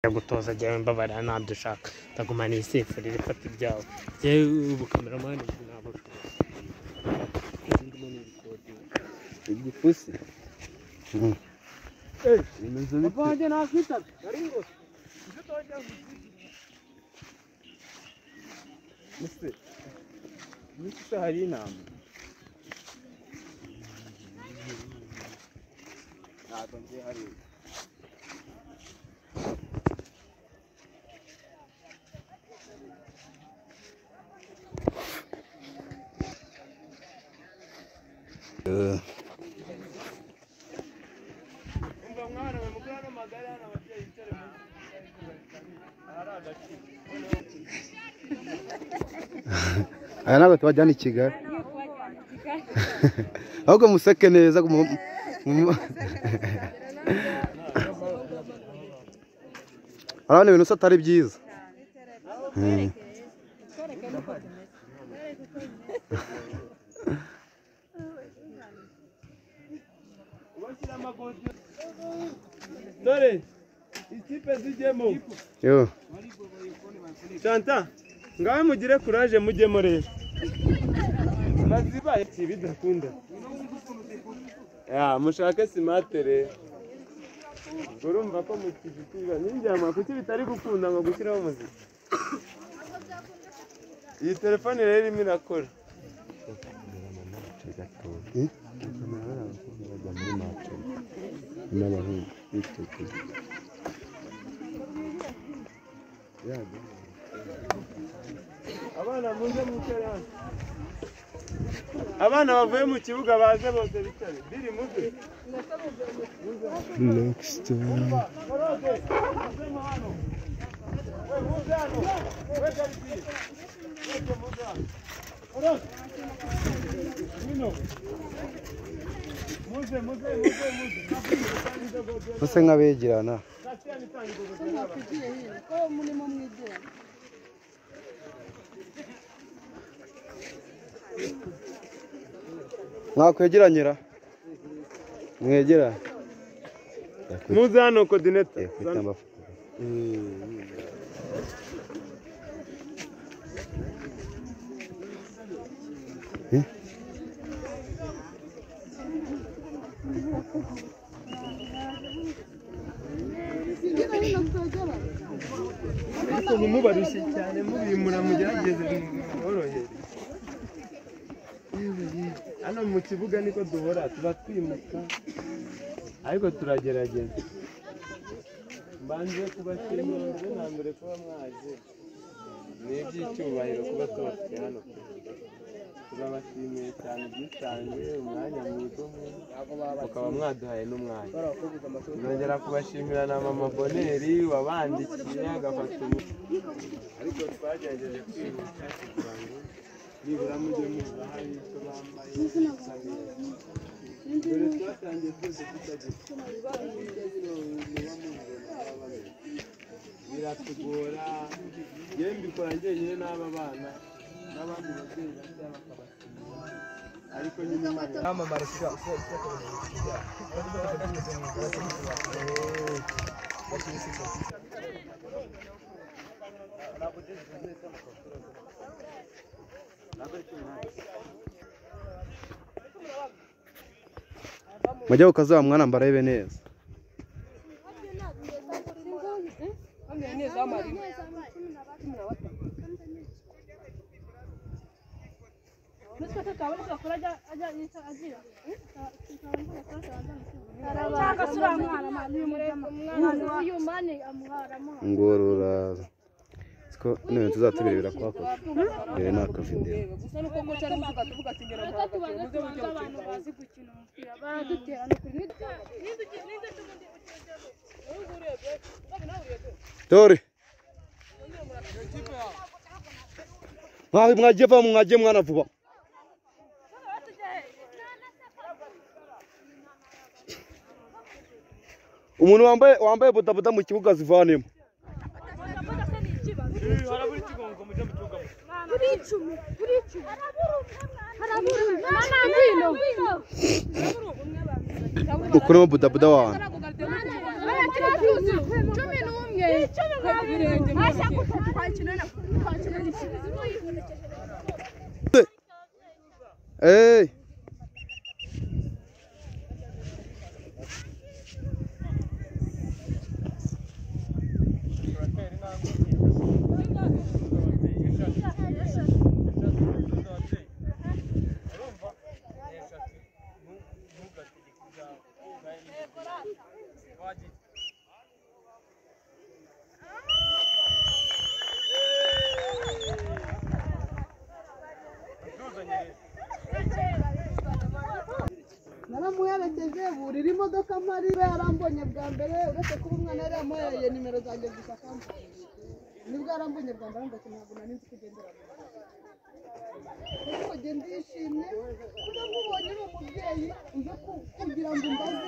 Gutoza jyewe mbabarira ntabyo ushaka ndagumana iyi sifurire ifata ibyawe jyewe ubu kameramani ntabwo igipusi Papa wanjye nakwitabye ari ngo se hari inama ntabwo ngiye hariya. Aya ntabwo tubajyana i Kigali ahubwo museke neza. Urabona ibintu atari byiza. Dore ikipe zijyemo. Yo Shanta ngawe mugire courage mujyemo rero. Mazibaye bidakunda. Ya mushake simatere. Urumva ko mukizitiba ninjyama kuki bitari gukunda ngo gushyiraho umuziki. Iyi telefone rero irimo irakora. Abana muze mwicare hano. Abana bavuye mu kibuga baze bose bicare. Biri muze. Next time. Bose nk'abegerana. Mwakwegeranyira mwegera muze hano coordinator. Ariko ntimubarushye cyane mubimura mugerageze mworohere. Hano mu kibuga niko duhora tuba twimuka ariko turagerageza. Mbanje kubashimira mbere na mbere kuba mwaje, ni iby'icyubahiro kuba tubafite hano. Turabashimiye cyane ubwitange, umwanya mwigomwe mukaba mwaduhaye n'umwanya. Nongera kubashimira na mama Boneri wabandikiye agafata umuti, ariko twagerageje kwihuta kugira ngo nibura mujye muba hari icyo bambaye gisa neza. Dore twatangiye twese tutagira biratugora, yewe mbikora njyenyine n'aba bana n'abandi babyeyi bato bakabashimira, ariko nyine Imana Mujye kukazuba mwana mbarebe neza. Ngorora siko none tuzatubirebera kwako mbere naka video. Dore mwagiye va mwagiye mwana vuba. Umuntu wambaye bodaboda mu kibuga zivanemo. Ukuremo bodaboda wanyu. 11. Rimwe Hey. Naramuherekeje burira imodoka mpari yarambonye bwa mbere, uretse kuba umwana yari yamuhaye nimero zanjye gusa kandi nibwo yarambonye bwa mbere ndetse ntabwo nari nzi kugendera mu muhanda. Ariko njye ndishimye kuba nkubonye uri umubyeyi uje kugira ngo umbaze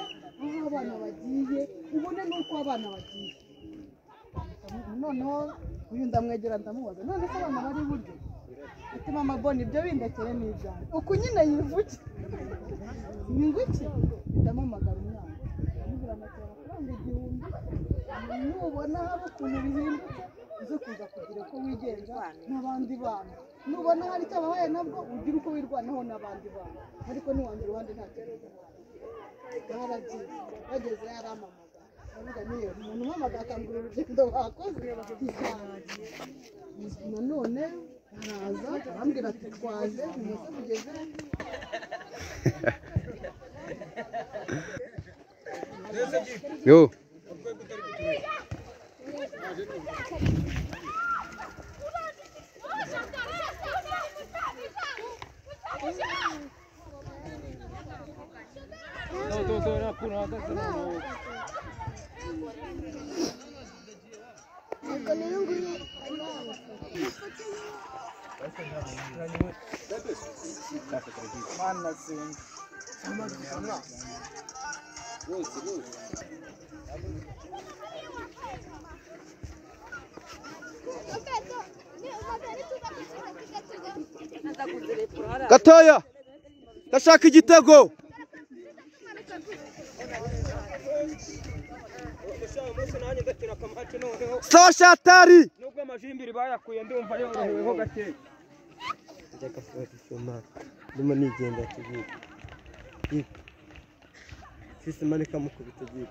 aho abana bagiye, ubone n'uko abana bagiye. Noneho uyu ndamwegera ndamubaza, none se abana bari iburyo? Ati mama Boni ibyo bindekere ni ibyanjye. Uku nyine yivuge ni ngwiki, ndamamagara umwana ndamubwira ati amafaranga 1000 nubona hari ukuntu bihindutse uze kuza kugira uko wigenza n'abandi bana, nubona hari icyo bahaye nabwo ugira uko wirwanaho n'abandi bana, ariko ntiwange uruhande nta kintu. Baragiye bageze yaramamagara, ndavuga niyo umuntu umpamagara akangura urugendo bakoze. Nanone araza arambwira ati twaje muze mugeze. Yo. Gatoya ndashaka igitego. Sawa shatari nubwo amajimbiri bayakuye ndumva yoroheweho gake. Ndimo nigenda kigiye sisi manika mukubita giye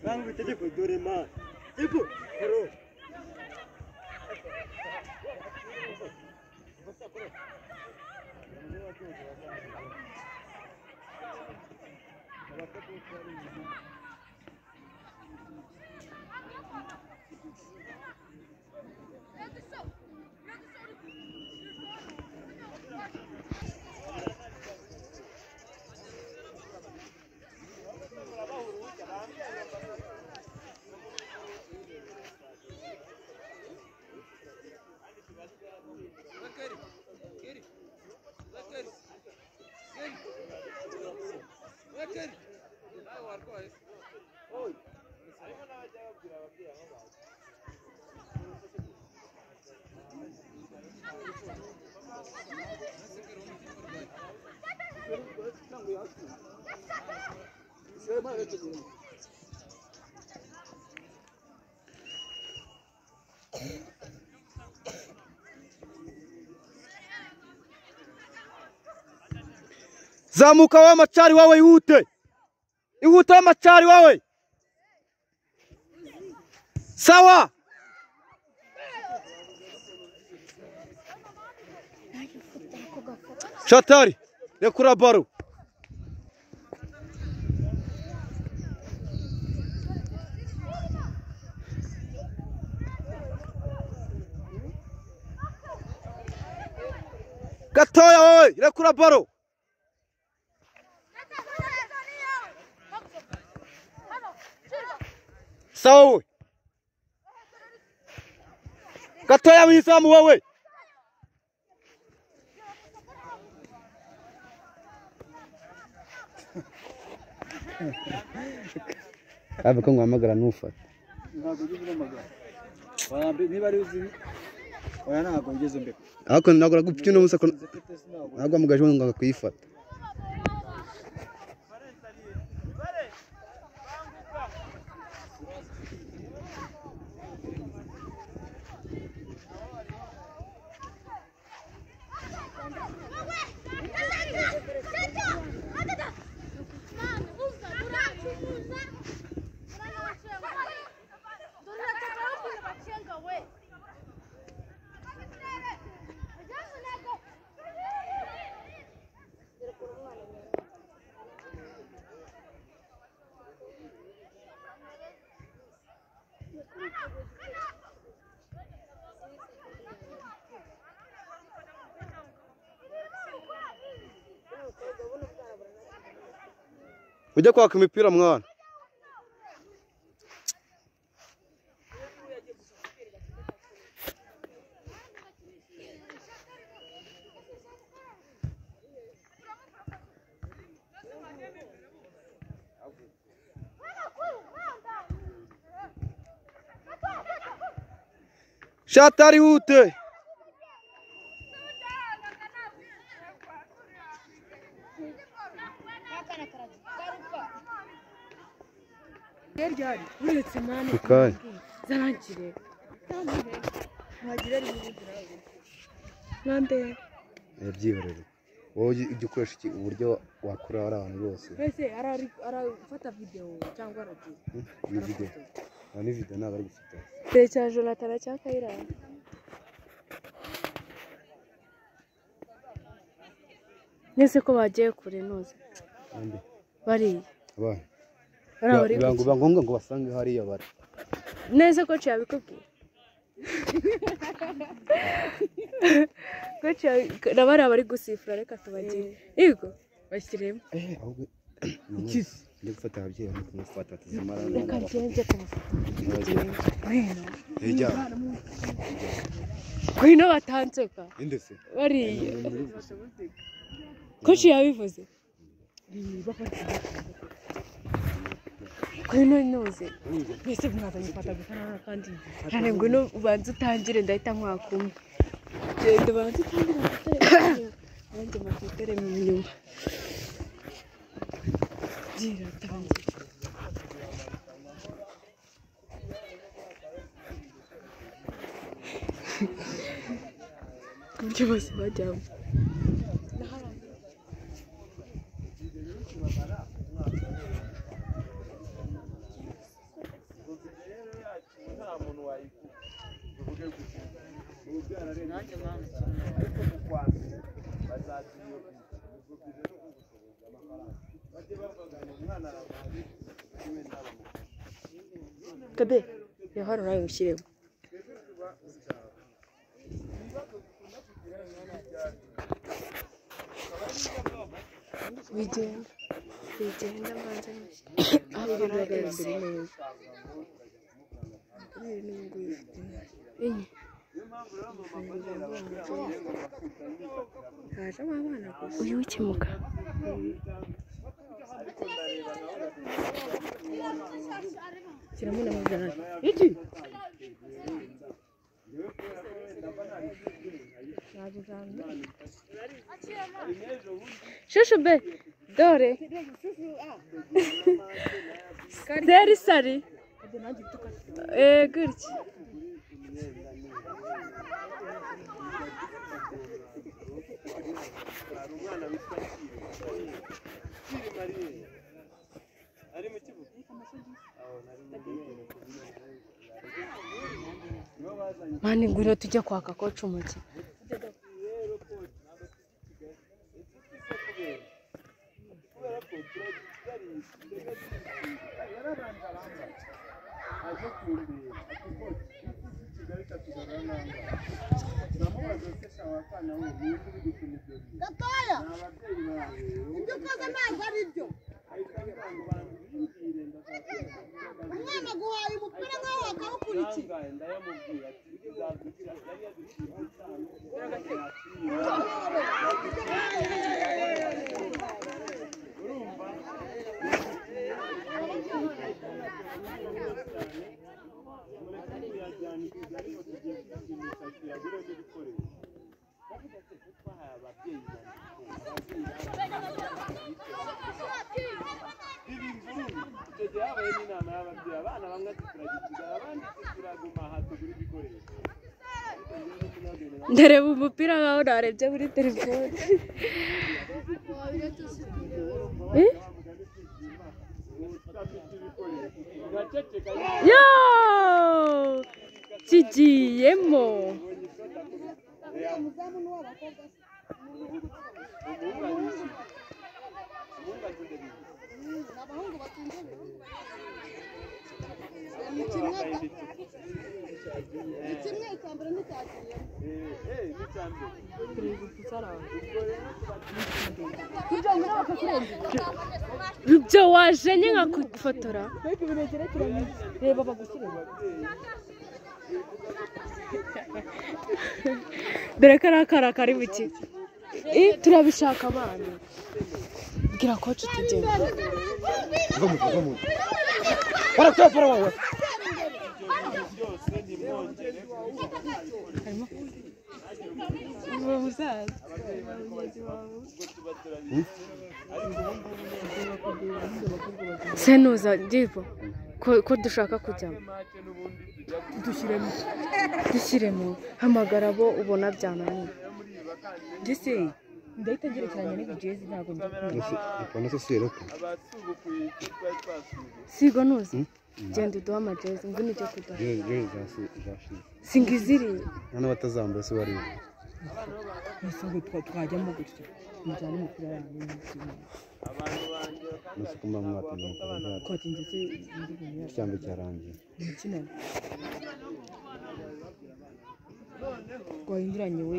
bangu itegeko dore ma ibu koro Zamuka wa machari wawe, ihute ihute wa machari wawe. Sawa. Shatari rekura baro. Gatoya wowe rekura baro. Sawa wowe. Gatoya mwizamu wowe. Abe ko ngwamagara nufata. Ntabwo ujye umpamagara. Niba ari uzi oya ntabwo ngeze mbere. Ariko nagora gupfuna ubusa ko ntabwo amugaje ngo akuyifata. Ujya kwaka imipira mwana. Shatari hute. Okay. Yabyihorere. Wowe ujya ukoresha iki uburyo wakura ari abantu bose? Wese arafata video cyangwa aragiye. Ni video. Ni video ntabwo ari gufata. Cya Jonathan cya Kayiranga. Nese ko bagiye kure noze. Bariya. Abana. Biba ngombwa ngo basange hariya bari. Nese ko cyabikubwiye. Coach nabari abari gusifura reka tubagire. Yego bashyiremo. Ahubwo ikisi ndi gufata ababyeyi bari kumufata tuzimara. Reka ngenze kumufata. Ngwino. Ejya. Ngwino batanseka. Inde se? Bariya. Coach yabivuze. Ngwino noze. Mbese mwazanye mfata gusa kandi. Cyane ngwino ubanze utangire ndahita nkwakumwe. Genda ubanze utangire mfate. Abandi mafotere mu nyuma. Gira tangira. Kuburyo bose bajyamo. Kabe, yahora nawe ushyiremo. Bigenda, bigenda mbanza neza. Enye. Uyu w'ikimuga. Shyiramo n'amagare. Iki? Shushu be, dore. Zeri sari. Gutya. Mani ngwino tujye kwaka coach umuki. Gatoya. Ibyo ukoze ntabwo ari byo. Umwana aguhaye umupira nkaho wakawukurikiye. Ndareba umupira nkaho narebye muri telefone. Yo! Kigiyemo. Rubyo wajenye nkakufotora. Reba bagushyire. Dore karakara kari buki. Turabishaka abana. Bwira coach tugenda. Barakupara wowe. Senuza ndipo ko dushaka kujyamo dushyiremo hamagara abo ubona byananiye. Ndetse ndahita ngerekeranya n'ibijezi ntabwo ndikunda. Sigo nuzi genda uduha amajezi ngwino ujye kuduha. Singiziri none batazambaye se bari nisugo twajyamo gutyo mujyane umupira wanyu. Nusukumba mwatinze twatinze se icyambe cyarangiye mukinana twahinduranye we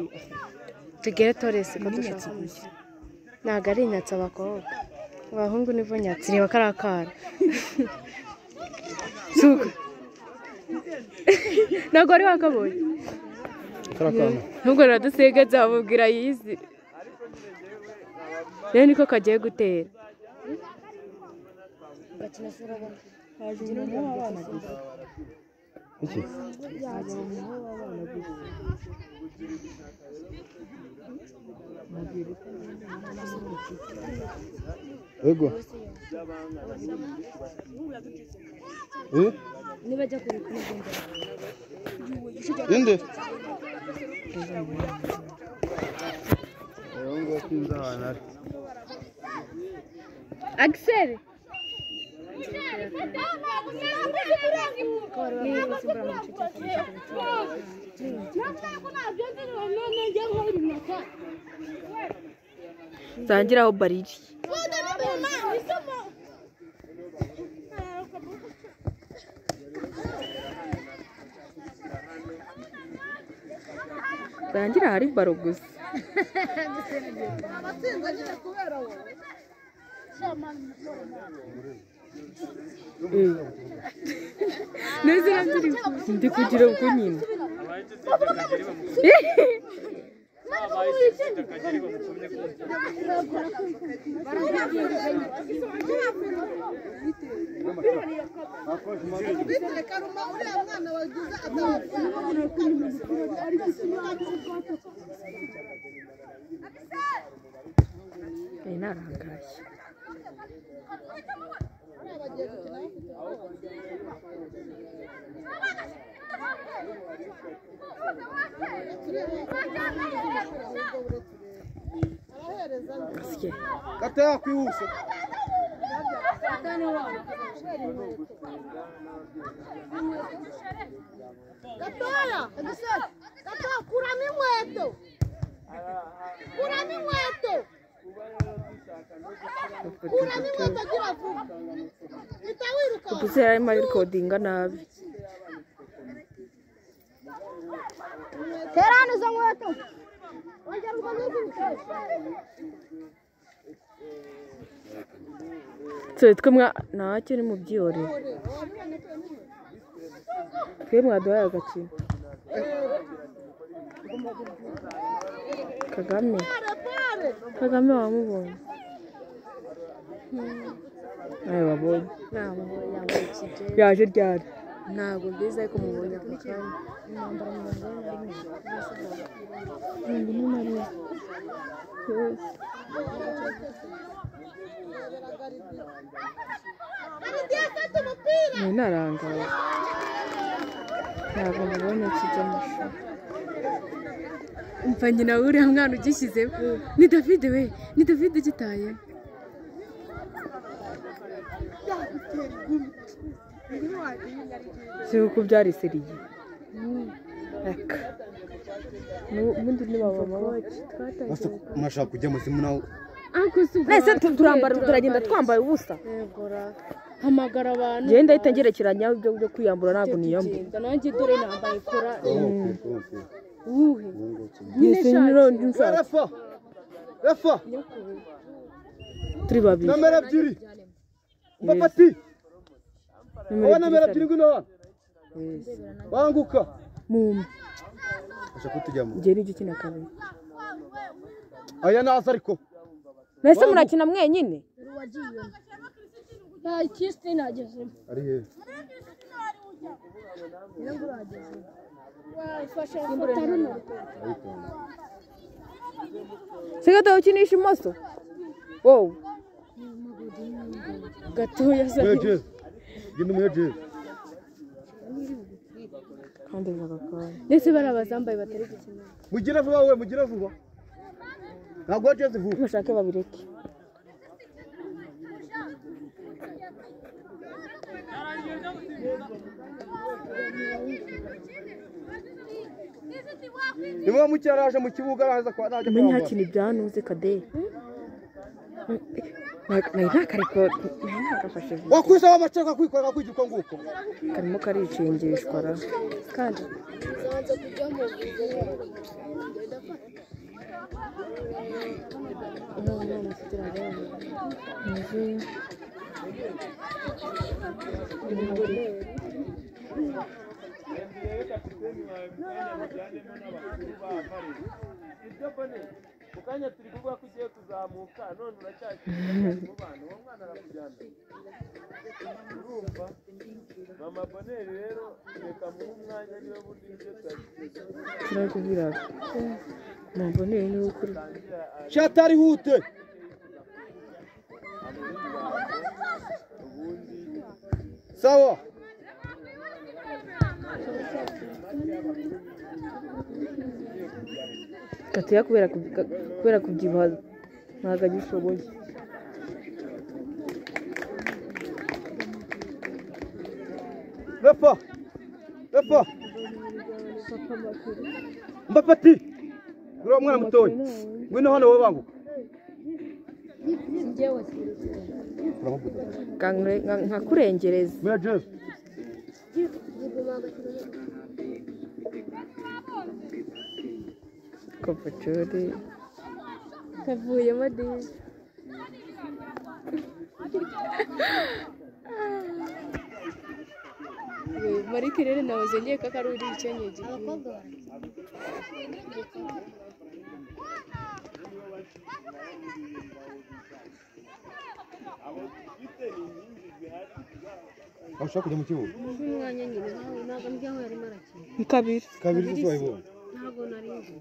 tugere toresi ko dushaka. Ntabwo ari inyatsi abakobwa abahungu nibo nyatsi. Reba karakara suka ntabwo wari wakabonye nubwo radusega nzamubwira yizi rero niko kagiye gutera. Ego. Inde. Axel. Tangira aho bariri. Tangira hari baro gusa. Ndi kugira uko nyine. Kata kwihuse. Gatoya, gatoya kuramo inkweto. Kuramo inkweto. Kuramo inkweto agira vuba. Ita wiruka. Ubuse yarimo arikodinga nabi. Tera hano izo nkweto. Ongera ukomeze ubikoreshe. Twe mwa ntacyo ni mu byihorere. Twe mwaduhaye agakino. Kagame. Kagame wamubonye. Nawe wabonye. Yaje ryari? Ntabwo mbizi ariko mubonye ako kanya. Ni narangaye. Ntabwo mubonye kijya mu shuri. Umva nyina uriya mwana ugishyizemo ni David we, ni David ugitaye. Si uko byari seriye. Reka. N'ubundi ni baba mama. Bose mwashaka kujya mu simu nawe. Nese turambara turagenda twambaye ubusa. Hamagara abantu. Genda ahita ngerekeranya ibyo byo kwiyambura ntabwo niyambura. Nanjye dore nambaye kora. Uhe. Nyine shaka. Rafa. Rafa. Turi babiri. Nomero ebyiri. Mbapati. Wowe nomero ebyiri ngwino hano. Banguka. Mumpe. Ashaka kutujyamo. Njye nijye ukina kabiri. Aya naza ariko. Mbese murakina mwenyine? Ari he? Sigata ukinisha imoso. Wowe. Gatoya Muhe jezi. Genda umuhe jezi. Kandi bagakora. Ndetse bari abazambaye batari gukina. Mugire vuba we, mugire vuba. Ntabwo jezi vuba. Mushake babireke. Niba muke araje mu kibuga araza kwa najya Menya hakina ibyanuze kade. Nari ntakariko nari ntakafashe. Wakwisaba amaceka kwikorera kwigira uko nguko. Karimo karicengeshwa ra. Kandi Mukanya turi kuvuga ko ugiye kuzamuka none uracyakira mu bana uwo mwana arakujyana. Urumva mama Bonheur rero reka muhe umwanya niwe bundi ibyo Turakubwira. Mama Bonheur niwe ukuri. Shatari hute. Sawa. Gatoya kubera kubyibuha ntabwo agishoboye. Rafa. Rafa. Mbapati. Ngwino mwana mutoya. Ngwino hano wowe banguka. Nkakurengereza. Muhe jezi. Kopacuri. Kavuyemo disi. Marike rero nahoze nkeka ko ari uri ukenyeye igikwiye. Ashaka kujya mu kibuga. Umwanya nyine ntabwo ndya aho yarimo arakina. Ni kabiri. Kabiri se wayibonye. Ntabwo nari nzi.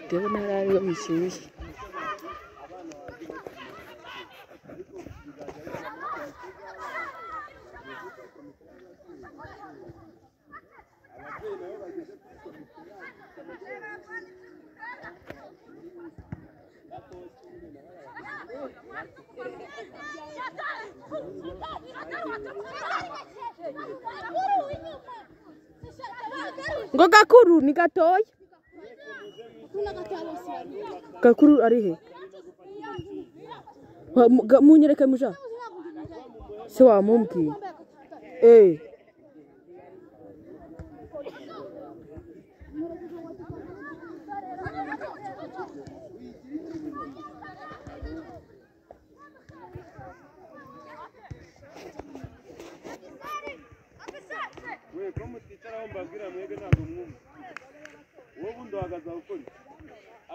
Ndabona hari ariho bishyushye. Ngo gakuru ni gatoya. Gakuru ari he? Munyereke muja. Se wamumbwiye. Eh. We ko muticaraho mbabwira mwebwe ntabwo mwumva. Wowe bundi uhagaze aho ukora iki?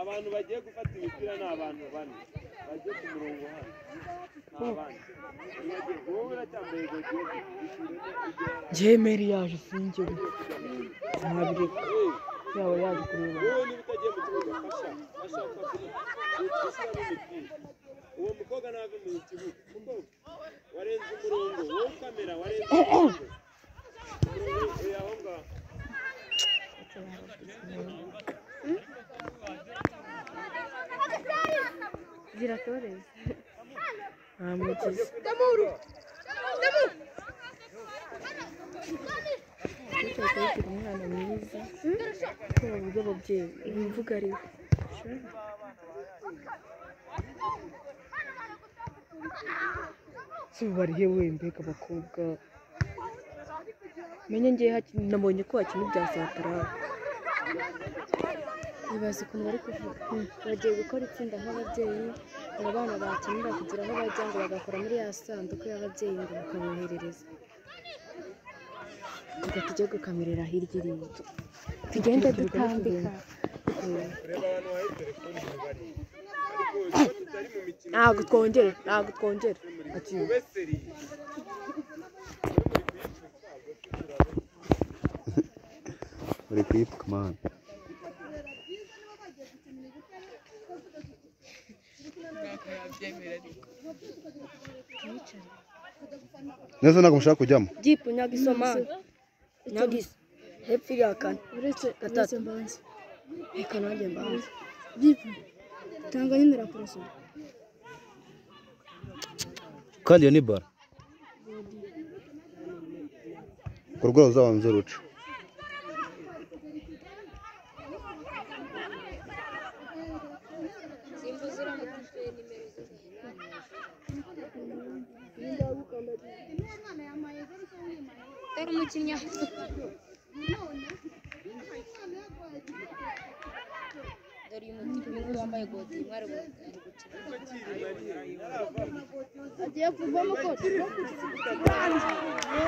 Abantu bagiye gufata imipira ni abantu bane bagiye ku murongo hano nta bandi. Njye Mary yaje sinjye ntabireka yaba yaje kureba. Uwo mukobwa nave mu kibuga kuko warenze umurongo, wowe kamera warenze umurongo. Aho ngaho Ziratoreza. Ntamugize. Kugira umwana mwiza kubera uburyo ababyeyi imvugo ariwe. Si ubu bari hewe mbega abakobwa. Menye ngiye nabonye ko hakina ibya satarara. Ibaze ukuntu bari kuvuga. Bagiye gukora itsinda nk'ababyeyi ngo abana bakenera kugira aho bajya ngo bagakora muri ya sanduku y'ababyeyi ngo bakaboherereza. Reka tujye gukamerera hirya iriya. Tugende dutambika. Ntabwo twongera, ntabwo twongera. Uri kuyipfuka mwana. Neza ntabwo mushaka kujyamo. Jipu nyagisoma. Nyagis. Hepfo iriya kane. Uretse Gatatu. mbanze. Reka nanjye mbanze. Jipu. Tanga nyine raporoso. Kandi iyo ni bara. Urwo rwego uzabanza uruce.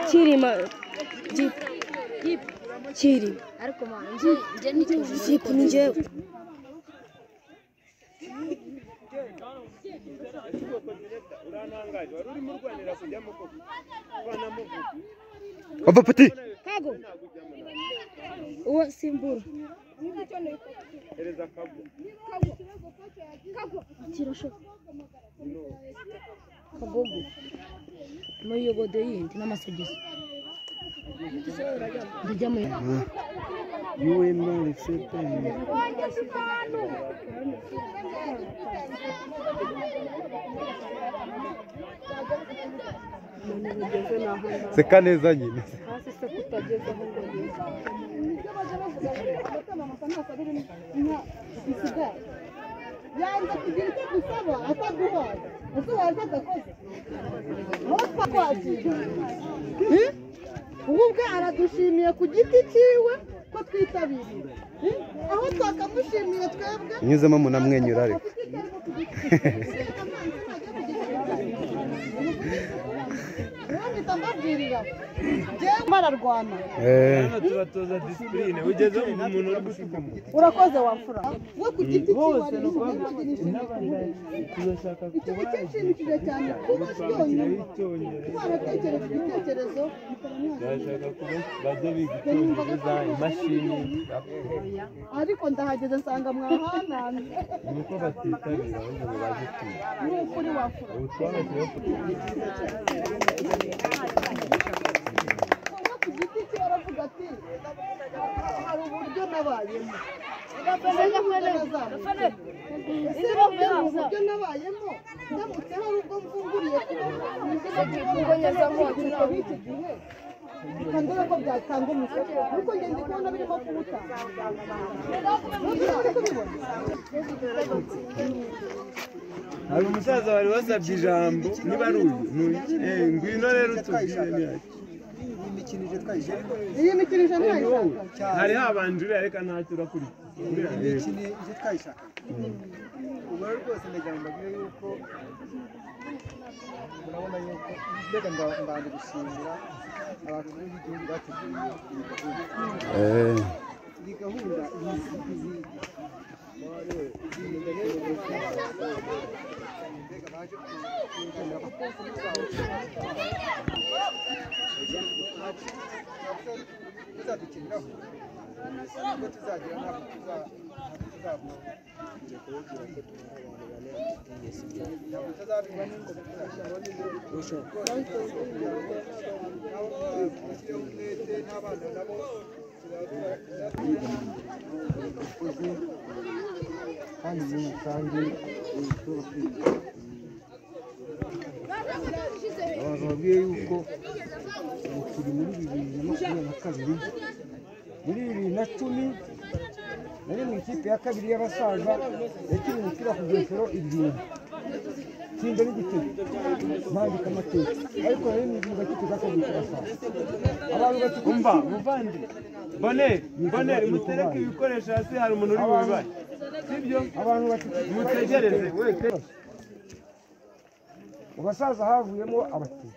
Kirima. Jipu. Kirima. Ariko man, nje Jipu ni njyewe. Urantangaje wari urimo urwanira kujyamo koko. Ava pati. Kago. Uwo simbura. Hereza kago. Kirasho. Kagogo. Muri iyo gode yindi n'amasogisi. Ndajya mu Seka neza nyine. Hasi se kutageza aho ngo ngeze. Yanze kugira icyo dusaba ataduhaye. Ese waza adakoze? Aho twakwakira. Ubu ubwe aradushimiye ku giti cyiwe ko twitabiriye. Aho twakamushimiye twebwe. Unyuzemo munamwenyura ariko. Bararwana. Tubatoza discipline ugeze mu muntu uri gutuka umuntu. Urakoze wamfura. We ku giti cyiwe Bose ari ni tuzashaka icyo cyinshimishije cyane kuba byonyine twaratekereje igitekerezo bashaka kuba bajya biga icyongereza imashini ariko ndahageze nsanga mwahananze ni uko batitabira ahubwo ngo baze kwiga. Ni ukuri wamfura. Ubu twabashyizeho Kuba ku giti cye aravuga ati hari uburyo nabayemo. Uburyo nabayemo ndamutse hari ubwo mvunguriye kuba iki gihe reka ndebe ko byatanga umusaruro ariko njye ndi kubona birimo kuwutanga. Hari umusaza wari wasabye ijambo niba ari uyu ngwino rero utubwire ntiyacyo. Iyi mikinisho ntayishaka. Hari habanje uriya reka ntacyo urakurikiza. Icyo twayishaka ubu rero rwose ndagira ngo mbabwire yuko murabona yuko mbega mbanje gushimira abakuru b'igihugu bateguye iyi gahunda. Iyi gahunda Mbega baje kunganira abakozi babo tuzadukiniraho ubwo tuzagira ntabwo tuzabona kandi muri rusange abantu babwiye yuko ubu turi muri 2022 muri 2010 nari mu ikipe ya kabiri y'abasaza yakina umupira ku metero 7 tsinda n'igitego mpandika amateka ariko nari mu gakipe ka kabiri k'abasaza abantu bati umva muvandi Boneri mutereke ibikoresho hasi hari umuntu uri bubibaye sibyo abantu bati mutegereze wese mu basaza havuyemo abakinnyi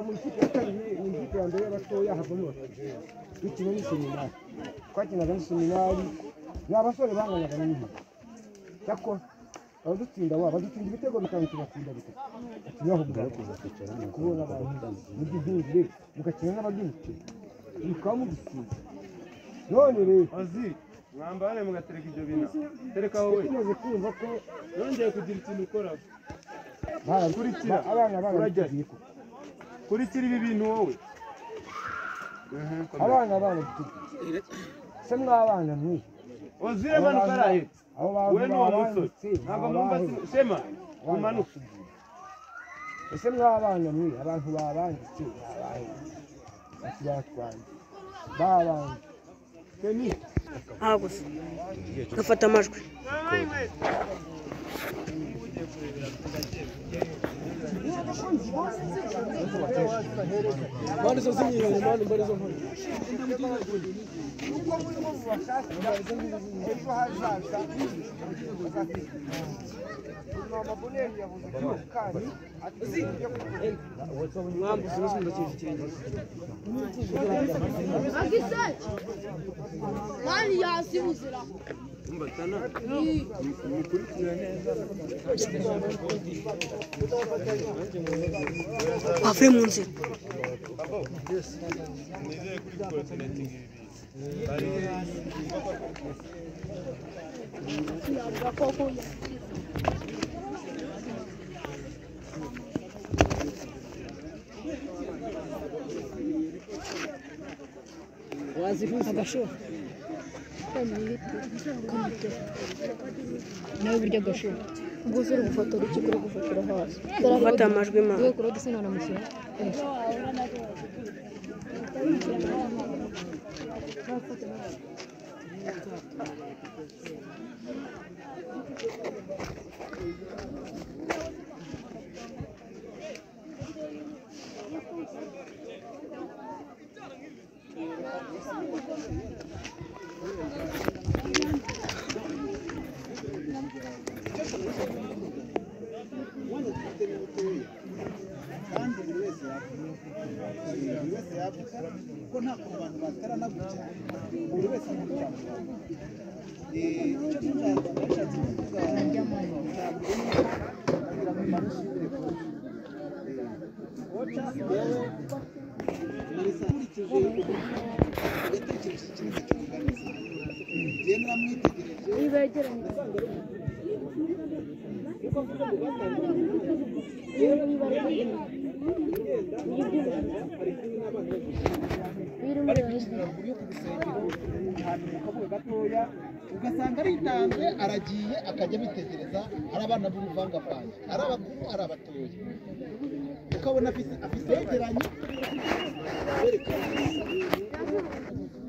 mu ikipe ya kabiri mu ikipe ya mbere y'abatoya havamo abakinnyi dukina n'iseminari twakinaga n'iseminari ni abasore banganaga n'inkoni cyakora abadutsinda badutsinda ibitego bitanu tugatsinda bitatu ati kubona abantu mugihurire mugakina n'abagimukino mukaba mudutsinda none rero mwambare mugatereka ibyo bintu tereka wowe tumaze kumva ko yongeye kugira ikintu ukora kurikira abana barabiteguye koko kurikira ibi bintu wowe abana barabiteguye se mwabana mwe ozire manuka arahe abo bantu we n'uwo musore ntabwo mwumva shema umanuka ese mwabana mwe abantu babanditse abahe ati batwanze babanje aha gusa gafata amajwi uko murimo mubashakira ejo hazaza mama Boneri yavuze ko kandi ati Mani yazibuzira wavuye mu nzira agashuha nawe burya agashuha Ubwo uri gufotora iki uri gufotora hasi gufata amajwi ma yewe kurode sinanamushyira kandi buri wese yavuga buri wese yavuga kuko nta kuntu abantu batarana gutya buri wese avuga icyo nashatse kuvuga kugira ngo mbanusubire koca yewe nkurikije ugatekereza ikintu cy'ubuganizi njyewe naramwitegereje bari gukinira ruguru yo ku rusengero ahantu mu kabuga gatoya ugasanga aritanze aragiye akajya abitegereza ari abana b'uruvangavange ari abakuru ari abatoya ukabona afite yegeranye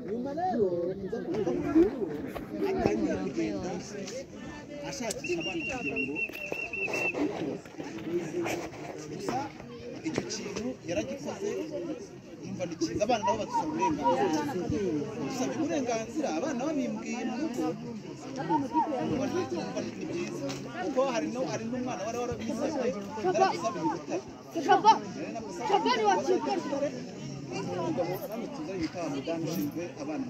nyuma rero nza kuvuga ko atangira kugenda ashakisha abana kugira ngo gusa icyo kintu yaragikoze yumva ni cyiza abana nabo badusaba uburenganzira dusabye uburenganzira abana babimbwiye mu rugo numva ni byiza kuko hari n'umwana wari warabisabye narabisabye ubutare Umugabo hano tuzanye witwa mudamu ushinzwe abana.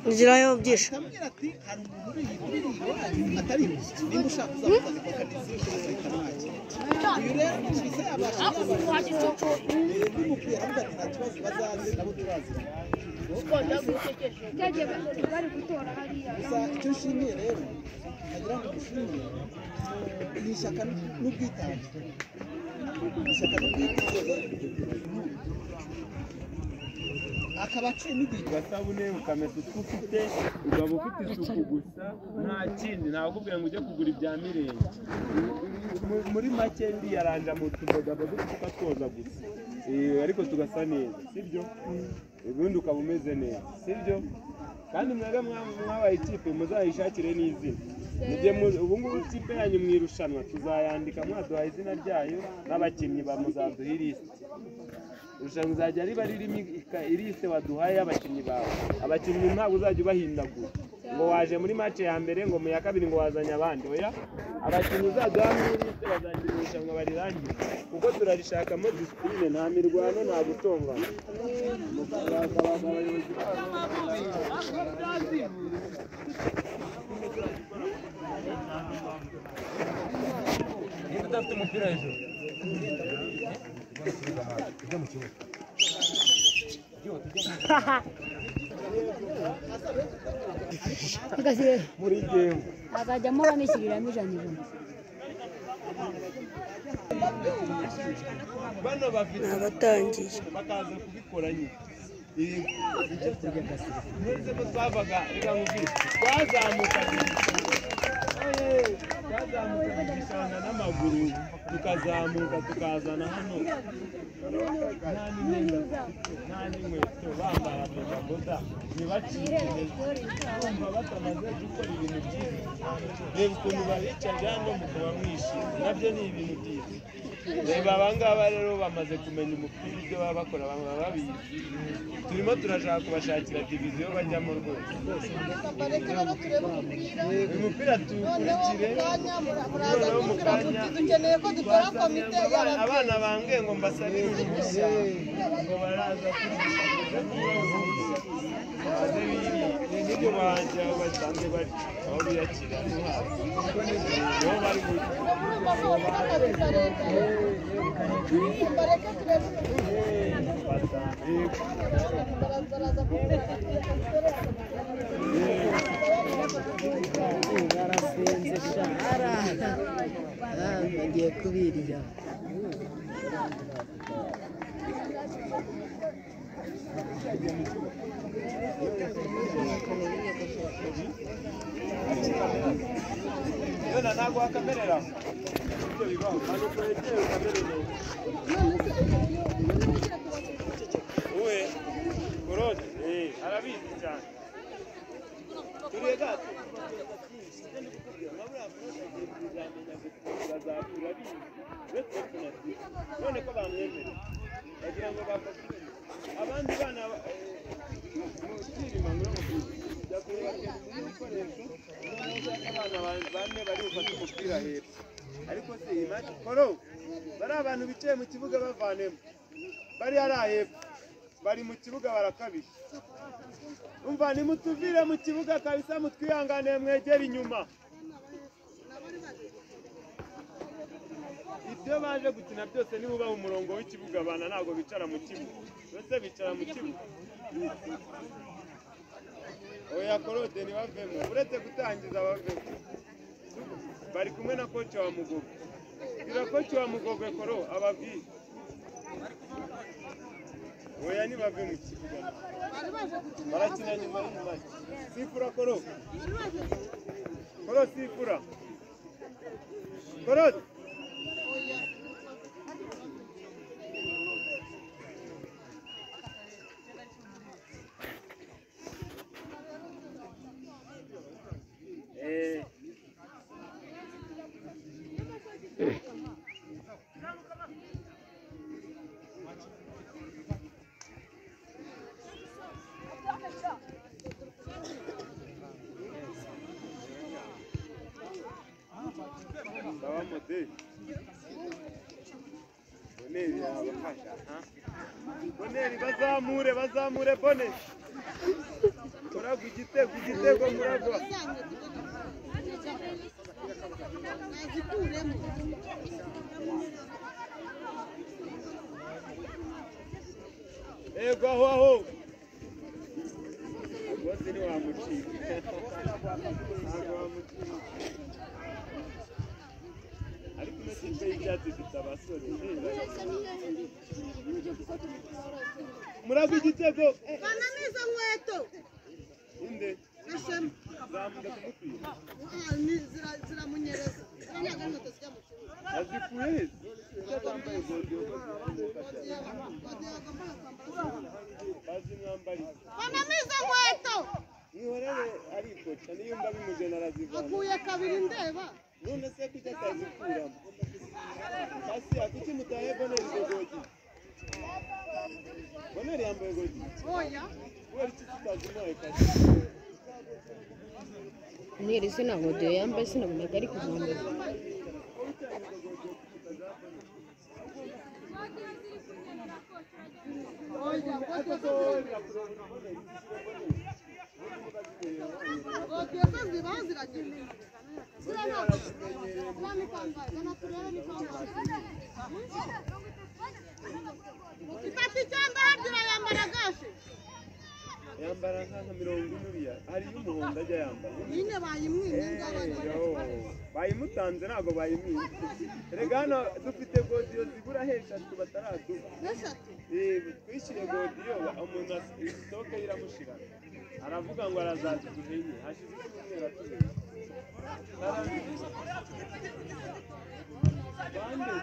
Ugirayo byinshi. Akambwira ati hari umuntu uri iwanyu atari nimba ushaka uzamuzane kwa Kanisiyo azahita amwakira. Uyu rero numvise yabasha bimubwira avuga ati nta kibazo bazaze nabo turaziranye. Gusa icyo nshimiye rero nkagira ngo ngushimire ni ishyaka n'ubwitange. Ishyaka n'ubwitange akaba aciyemo igihe Agasabune ukamesa utwo ufite, ukaba ufite isuku gusa nta kindi, ntakubwira ngo ujye kugura ibya mirenge. Muri make ndiyaranja mu tubodaboda tukatwoza gusa, ariko tugasa neza, sibyo? Ubundi ukaba umeze neza, sibyo? Kandi mwebwe mwabaye ikipe muzayishakire n'izina. Ubu ngubu ikipe yanyu mu irushanwa tuzayandika mwaduhaye izina ryayo n'abakinnyi bamuzaduha ilisite. Irushanwa rizajya riba ririmo ilisite waduhaye y'abakinnyi bawe. Abakinnyi ntabwo uzajya ubahindagura ngo waje muri match ya mbere ngo mu ya kabiri ngo wazanye abandi, oya. Abakinnyi uzaduha muri ilisite bazagira irushanwa barirangize, kuko turarishakamo disipurine, nta mirwano, nta gutongana. Niba udafite umupira hejuru muri game Bazajyamo banishyiriramo ijana ijana. Bano bafite Abatangiye bakaza kubikora nyine. Ntuzi ko twavaga, reka nkubwire, twazamukaga igishanga n'amaguru, tukazamuka tukazana hano nta n'imyenda dufite, nta n'inkweto, bambara bodaboda ntibacike intege, bumva batamaze gukora ibintu byiza. Reba ukuntu babicaje hano mukaba mwishimye, nabyo ni ibintu byiza. Reba abangaba rero bamaze kumenya umupira, ibyo baba bakora baba babizi. Turimo turashaka kubashakira diviziyo bajyamo rwose. Bareke rero turebe umupira. Uyu mupira tuwukurikire. Muraza kumbwira muti dukeneye ko dukora komite y'ababyeyi. Abana bambwiye ngo mbasabire uruhushya, ngo baraza baze birire, nibyo bahanzi aho basanzwe bari, aho biyakira niho bari bujye. Murumva ko bakora akazi karekare. Bareke turebe umupira. Baraza kumbwira Barasenze shara bagiye kubirya. Yona ntabwo wakamerera ibyo bibaho, ntabwo twegera ukamere neza. Uwe Korode arabizi cyane. Turiye gato none ko bamwemerera bagira ngo bafate abandi bana abana bane bari bufate umupira hepfo, ariko se iyi match koro bari abantu bicaye mu kibuga bavanemo bari hariya hepfo bari mu kibuga barakabije. Umva nimutuvire mu kibuga kabisa, mutwihanganiye mwegere inyuma. Ibyo baje gukina byose nibubaha umurongo w'ikibuga, abana ntabwo bicara mu kibuga, bose bicara mu kibuga. Oya Korode ntibavemo, uretse gutangiza bavemo. Bari kumwe na koci wa Mugogwe. Bwira koci wa Mugogwe Koro ababwire. Oya ntibave mu kibuga, barakina nyuma y'umwanya. Sifura Koro, Koro sifura, Koro. Sawa mode. Boneri yabafasha, ha? Boneri bazamure bazamure Bone. Muragwa igitego igitego muragwa. Ego aho aho. Rwose ntiwamucika. Ntabwo wamucika. Ariko ino kipe y'ibyatsi ifite abasore. Muragwa igitego. Bananiza nkweto. Inde. Gashema. Zamuka kumukwiye. Ziramunyereza. Ziriya ntabwo ari inkweto zijya mu kibuga. Azikuye he? Kuki atambaye godiyo? Bazimwambariye. Bananiza nkweto. Mwihorere arikoca niyumva bimujena arazivana. Aguye kabiri ndeba. None se kuki atazikuramo? Asiya kuki mutahe Boneri izo godiyo? Boneri yambaye godiyo? Oya. Kubera iki tutazimuhaye kasi? Mwere se nta godiyo yambaye sinabonaga ari kuzambara. Oya, godiyo se ziba ziragenda. Ziriya ntabwo. Ziriya ni kangahe? Zana turebe ni kangahe. Itatu icyenda harya irayambara gashe. Yambara nka 40 uriya. Hari iy'umuhondo ajya yambara. Nyine bayimwimye ngabana. Bayimutanze ntabwo bayimwimye. Erega hano dufite godiyo zibura eshatu bataraduha. Eshatu? Twishyuye godiyo umuntu sitoke ye iramushira. Aravuga ngo arazaziduha enye. Hashize icyumweru atubeshya. Bande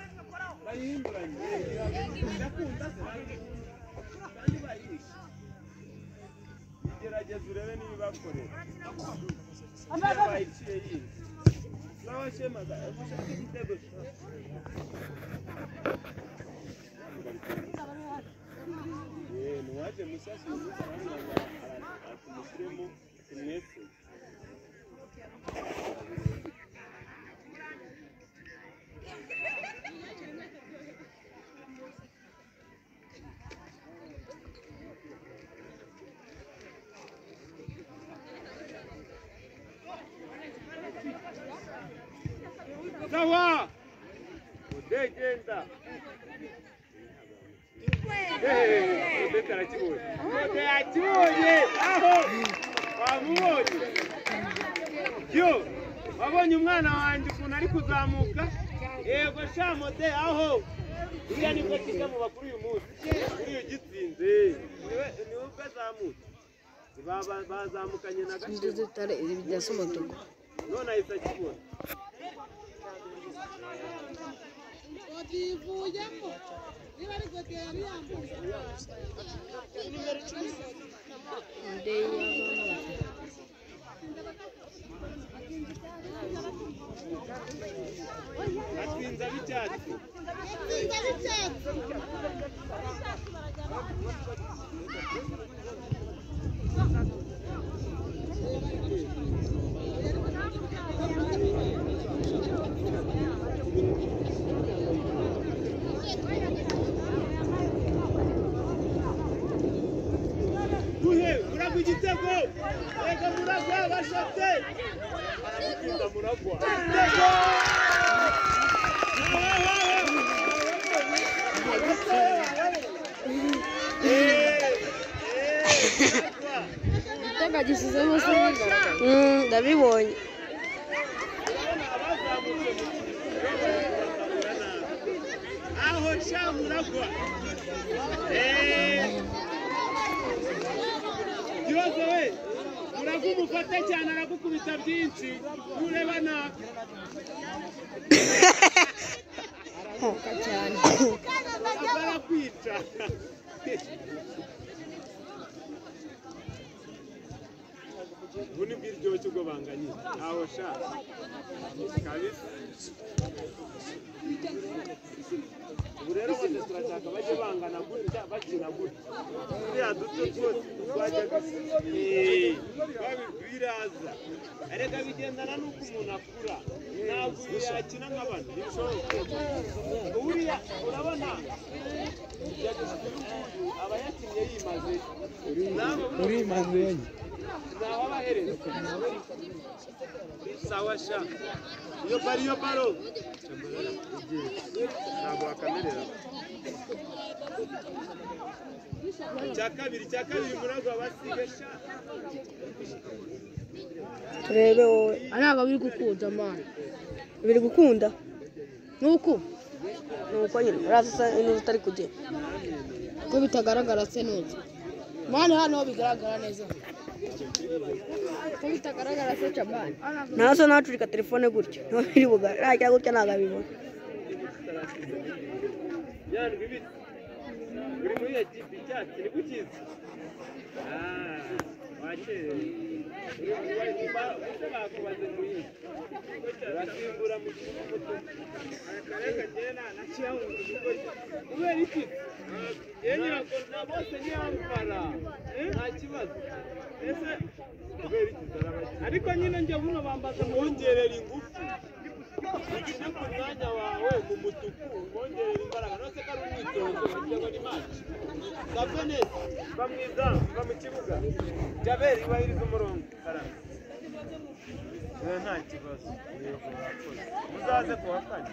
bayihinduranye. Irakunda se kandi bayishe. Gerageza urebe niba ibakorera. Bayiciye yindi. Sawa Shema, ushaka igitego. Nuwaje mushyashya uyu munsi arambwira ngo tumushyiremo tumwese. Sawa! Udegenda. Odete arakibonye. Odete yakibonye. Aho! Wamubonye. Yo! Wabonye umwana wanjye ukuntu ari kuzamuka? Yego sha Mode aho! Uriya nibwo kijya mu bakuru uyu munsi. Uriya ugitsinze. Niwe ubwo azamutse. Bazamukanye na Gashema. Bidasa umutuku. None ahise akibona. Godiyo ivuyemo. Niba ari godiyo yari yambaye. Atsinze ab'icyatsi. Atsinze ab'icyatsi. Duhe, muragwa igitego! Reka muragwa bashatse! Aramutsinda muragwa. Igitego! Igitego gisizemo se ndabibonye. Aho sha muragwa. Kibazo we, muragwa umufate cyane aragukubita byinshi, ntureba nabi. Arahuka cyane. Arakwica. Ubu ni bw'iryoshye ubwo banganye. Aho sha. Kabisa. Ubu rero bose turashaka bajye bangana gutya bakina gutya. Turiya duto twose twajyaga biraza. Erega bigendana n'uko umuntu akura. Ntabwo uyu yakina nk'abantu. Ntibishoboka. Uriya urabona yageze kuri nguyu. Uri manzi. Sawa sha. Iyo bari iyo baro. Ntabwo wakamerera. Cya kabiri murago abasige sha. Turebe wowe. Ntabwo biri gukunda man. Biri gukunda. Nuko nuko nyine uraza inuza utari kugenda. Ko bitagaragara se nuza. Man hano bigaragara neza. Ko bitagaragara se chamani. Naso nacurika telefone gutya. No biri bugaragara gutya nagabibona. Yandwi bit. Uri muri ya kipe icyatsi ni gukiza. Wakerewe. Urasimbura mu kibuga. Akareka gena nakira mu kibuga. Kubera iki? Yenyira ko na bose ni amfara. Nta kibazo. Ese kubera iki zarabaki? Ariko nyine njye buno bambaza mwongerera ingufu. Ugende ku mwanya wawe mu mutuku wongerera imbaraga nose ko ari umwitozo wagira ngo ni match. Safe neza va mu izamu va mu kibuga. Jaberi wahiriza umurongo. Karame. Nta kibazo. Muzaze ku wa kane.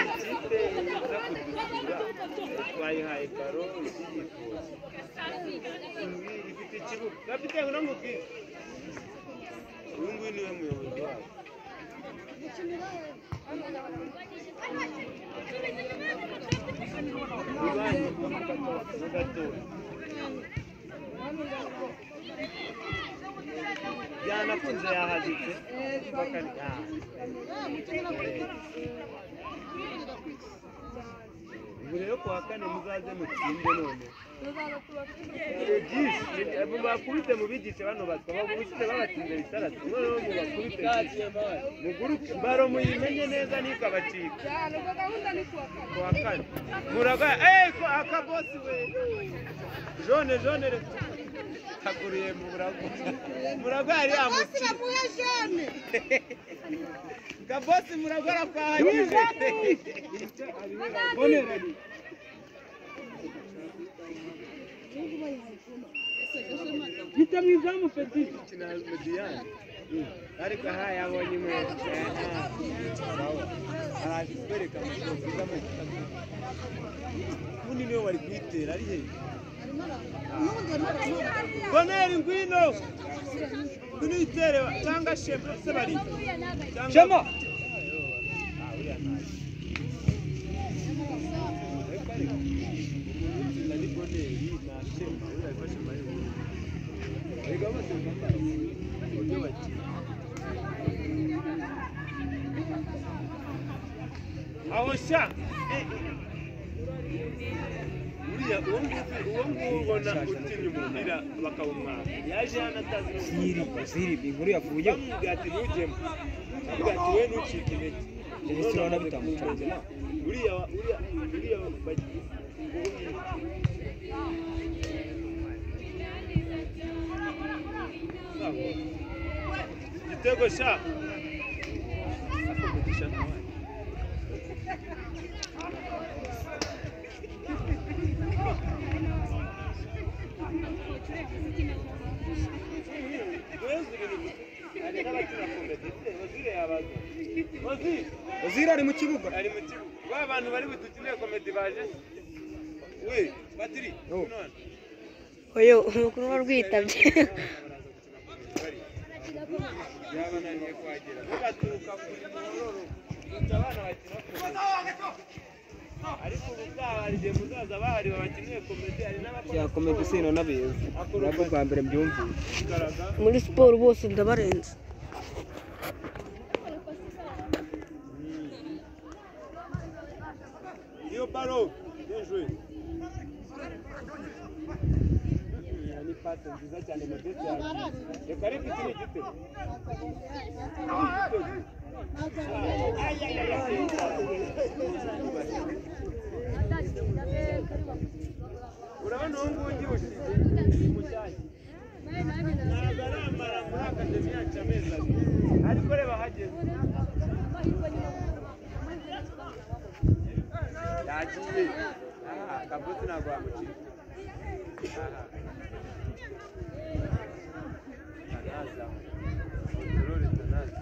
Ikipe iza kudusura twayihaye baro ikiyifuza. Ifite ikibuga. Kapiteni ngwino nkubwire. Uyu nguyu niwe muyobozi wabo. Byanakunze yahagitse. Ubu rero ku wa kane muzaze mutsinde none. Mubakubite mubigishe bano baswa babushize babatsinze bitarasi noneho mubakubite muguruke baro muyimenye neza ntikabacika. Ku wa kane muraga ko akabosi we jone jone taguriye mu burago murago yari yamuci kabosi murago arakwahagije bonera. Gita mu izamu Petit ariko aha yabonye inkweto araje kwereka amashusho ubundi niwe wari kuyitera ari he? Boneri ngwino ngwino uyitere cyangwa Shema se bari Shema aho sha uriya uwo nguwo ubona utinya umupira bakawumwaka yaje hano atazi ziri inkuru yavuye bamubwira ati ntujyemo avuga ati we ntucike intege ndetse urabona bitamucanze uriya uriya uriya igitego sha Ozira ari mu kibuga. Ari mu kibuga. Ba bantu bari budukinire komedi baje. We, Patiri, none. Oyo, umukuru warwitabye. Yabananiye kuhagera. Baturuka kuri Mororo. Abana bakina komedi. Ariko ubutaha hari igihe muzaza bahari babakinire komedi hari n'abakora ya komedi sino nabizi. Nabwo bwa mbere mbyumvise. Muri siporo bose ndabarenze. Iyo baro, bien joué. Ni passe nziza cyane Modeste yagiye. Reka ariko iki ni igitego. Urabona uwo nguwo ubyibushye mushyashya. Ntabwo aramara muri akademi yacu amezi abiri. Ariko reba ahageze. Yagiye. Kabutsi ntabwo wamucika. Tanaza. Controle Tanaza.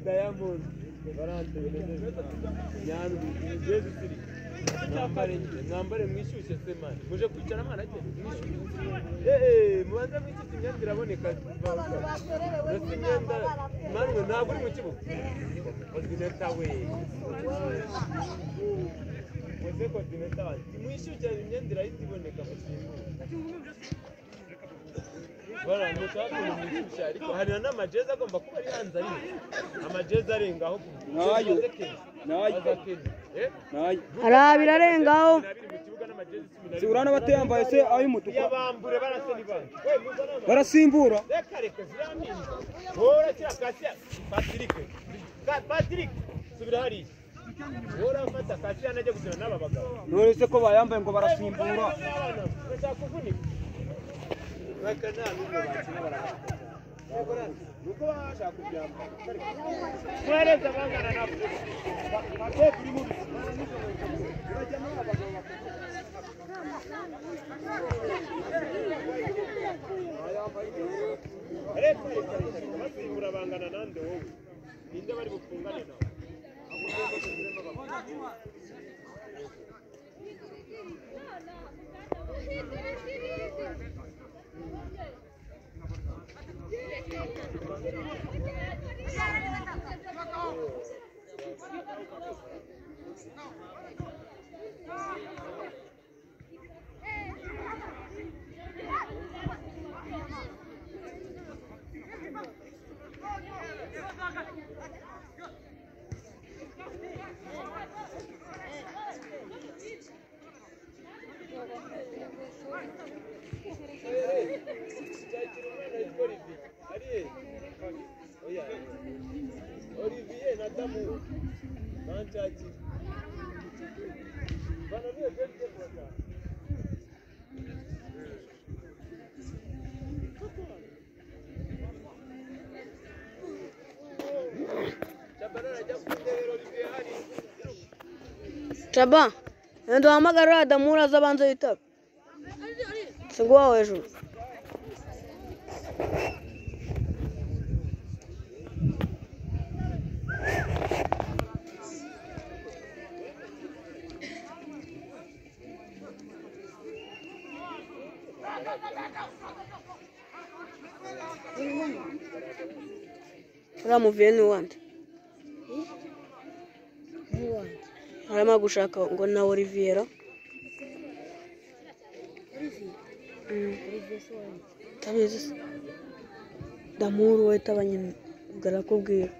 Diamond, mwambare mwishyushye se mani muje kwicara mwana mwishyushye mubanza mwishyushye imyenda iraboneka ndetse imyenda manwe ntabwo uri mu kibuga coordinator we muze coordinator wanjye mwishyushye imyenda irahita iboneka mu kibuga bara mushaka mwishyushye ariko hari n'amajezi agomba kuba ari hanze ari amajezi arengaho nayo nayo hari abiri arengaho si urana batayambaye se ay'umutuku barasimbura reka ziraminja wowe urakira kasiya Patrick Patrick subira hariya wowe urafata kasiya najya gukina n'aba bagabo none se ko bayambaye ngo barasimbura bashaka kuvunika reka nta n'ubwo bakina barahata nuko bashaka kubyambara mwereza bangana nabo basimbura bangana nande wowe ninde bari bufungane nawe Olivier na Damu Manchaji bana niyo jeje kwa Chaba ndo hamagara Adamu uraza abanza yitaba singuwa hejuru uriya muviye ni uwande arimo gushaka ngo na Olivier tabizi se Damuru we tabanye barakubwira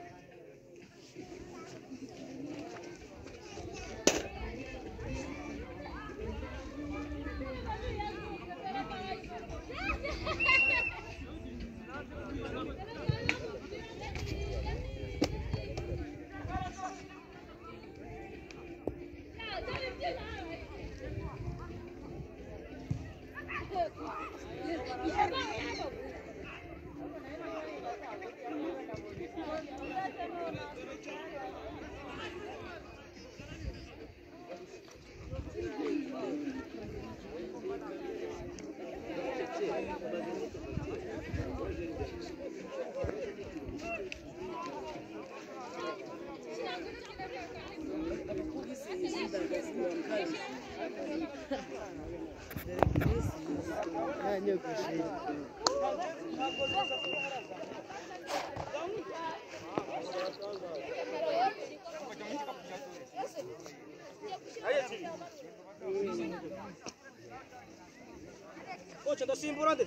Kocha ndasimbura nde?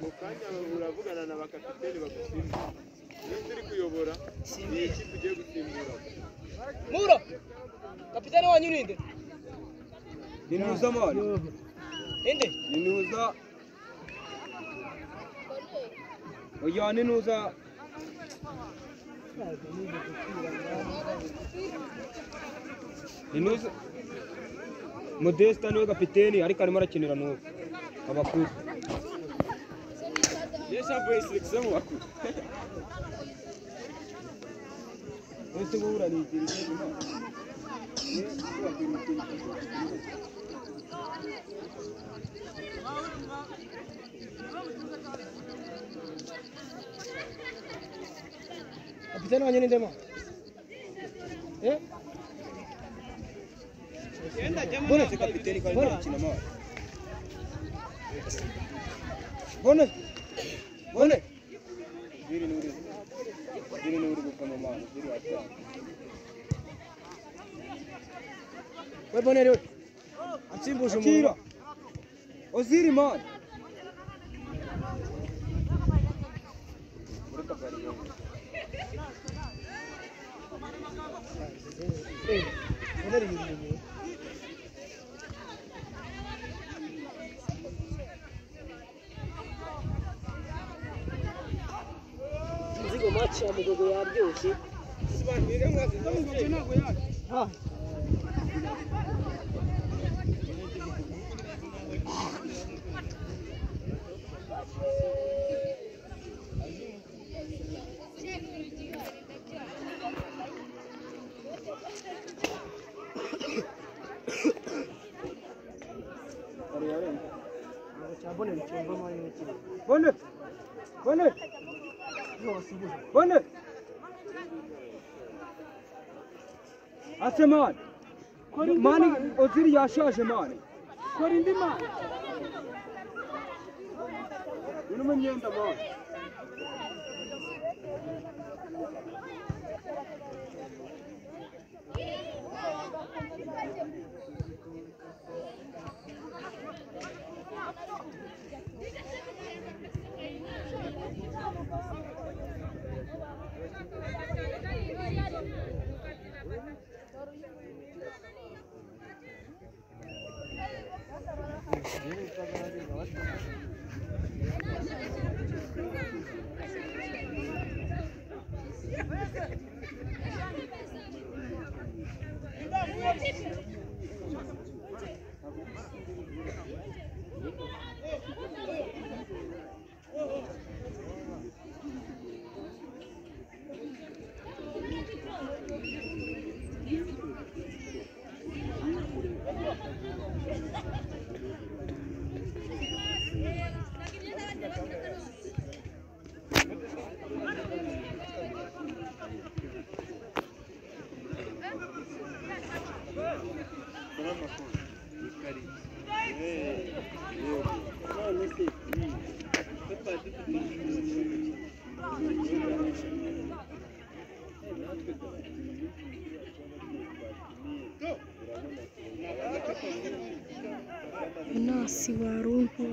Mu kanya uravugana na bakapiteni bagusimbura. Iyo turi kuyobora ni ikipe ugiye gusimbura. Muro! Kapiteni wanyu ninde? Ni Nuza mwana. Ninde? Ni Nuza. Oya ni Nuza. Ni Nuza. Modesta niwe kapiteni ariko arimo arakinira Nuza. Abakuru. Yesu avuye selection mu bakuru. Ese wowe uranigira ikintu. Kapiteni wanyu ninde mo? Eh? Bone se kapiteni kwa nini gukina mwana? Bone. Bone. Ziri nuri. Ziri nuri gukama mwana, ziri ata. We bone rero. Atsimbuje umuntu. Oziri mwana. Muri kabari yo. Eh, bone rero. Inzigo match ya Mugogo yaryoshye. Ha. Bone. Bone. Bone. Ase mani. Mani Oziri yashaje mani. Kora indi mani. Uno myenda mani. Nasi waruntu.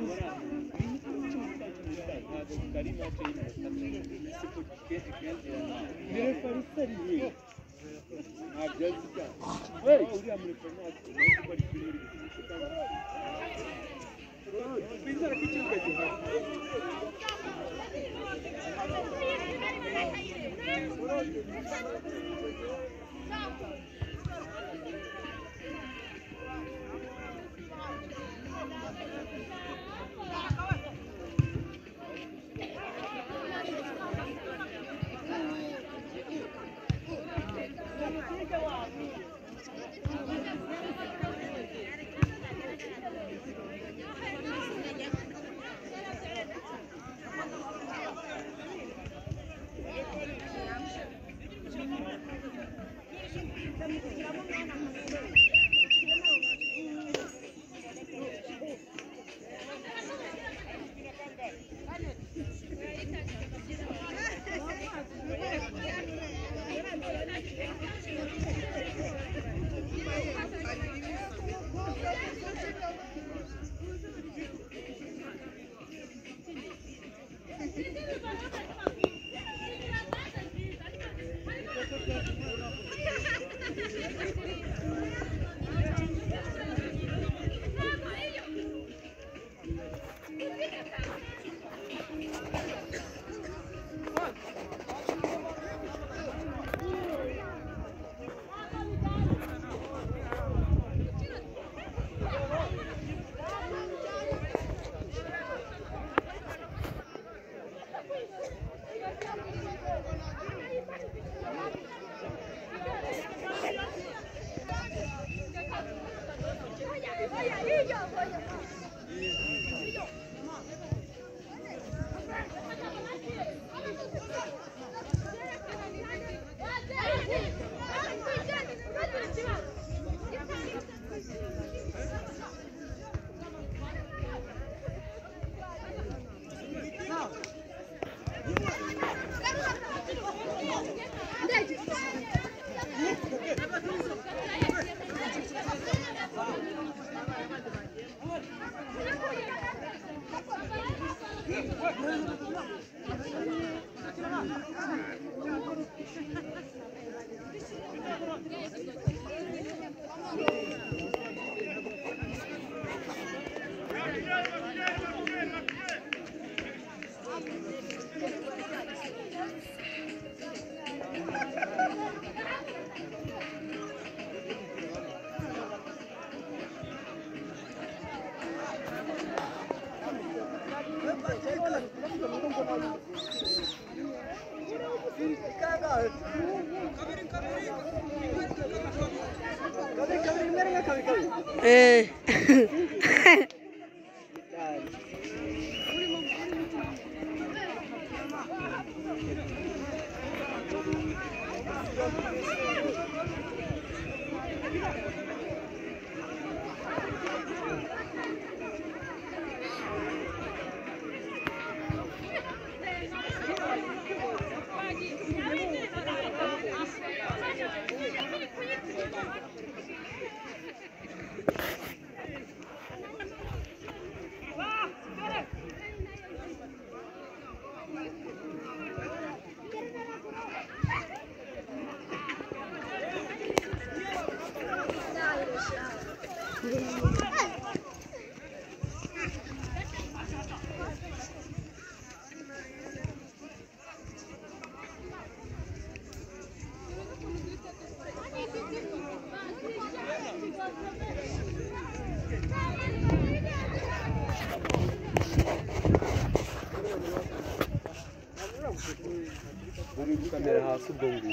Kamera hasi ubwo ngubwo.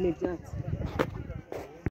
Ni ibyatsi.